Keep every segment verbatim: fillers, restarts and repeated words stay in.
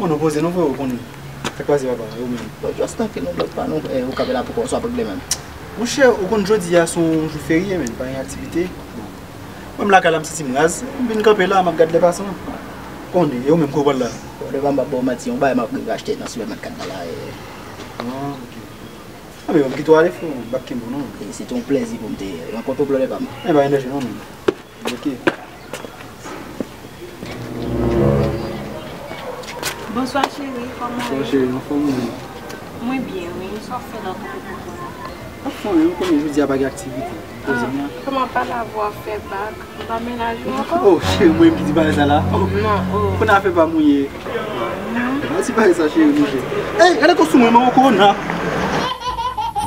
Bon, nou poze nou, frè, ou konnen. Sa k pase, papa, ou menm? Bon, just tanke nou, bòs pa nou, eh, ou kanpe la pou kò w, sa w ap regle menm? Monchè, ou konn jodi a se yon jou ferye, men pa gen aktivite. Bon. Mwen, m lakay la, m santi m raz, m vin kanpe la, m ap gad lè pasan. Konnen, e ou menm, kote w pral la? Bon, devan m ap ba w manti, yon bagay m ap rive achte nan sipèmaket la, eh. Ah, ok. Ah, men, m kite w ale, frè, m p ap kenbe w, non. Eh, se te yon plèzi pou m te rankontre w, brother pa m. Eh, pa gen danje, non, men. Ok. Bonswa, cheri, kòman w ye? Bonswa, cheri, anfòm ou menm? Mwen byen, wi. Sa w ap fè la, kòman w ye? Anfòm, ou konnen jodi a pa gen aktivite. Poze m la. Ah, kòman pale avè w ap fè bak? Ou pa menaje w ankò? Oh, cheri, mwen ki di bagay sa la. Oh. Non, oh. Konnen afè pa m ou ye. Non. Pa di bagay sa, cheri, monchè. Ey, gade kòs mwen, mwen, kòna.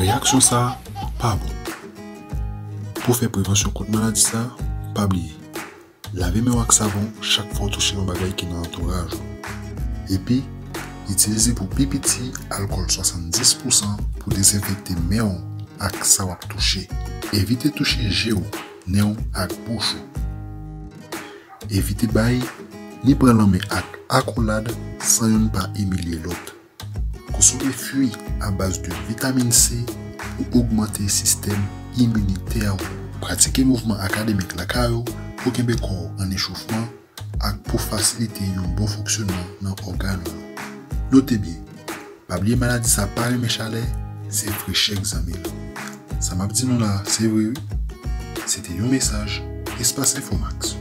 Reyaksyon sa a pa bon. Pou fè prevansyon kont maladi sa, pa bliye, lave men w ak savon chak fwa w touche yon bagay ki nan antouraj ou. Epi, itilize pou pi piti alkòl swasanndis pousan pou dezenfekte men w ak sa w ap touche. Evite touche je w, nen w ak bouch ou. Evite bay ni pran lanmen ak akolad san youn pa imilye lòt. Konsome fwi a baz de vitamin C pou ogmante sistèm iminitè ou. Pratike mouvman akademik lakay ou pou kenbe kò w an echofman ak pou fasilite yon bon fonksyonman nan ògàn ou yo. Note byen, pa bliye maladi sa pa renmen chalè, se frechè k zanmi l. Sa m ap di nou la, se vre wi. Se te yon mesaj Espas Enfo Max.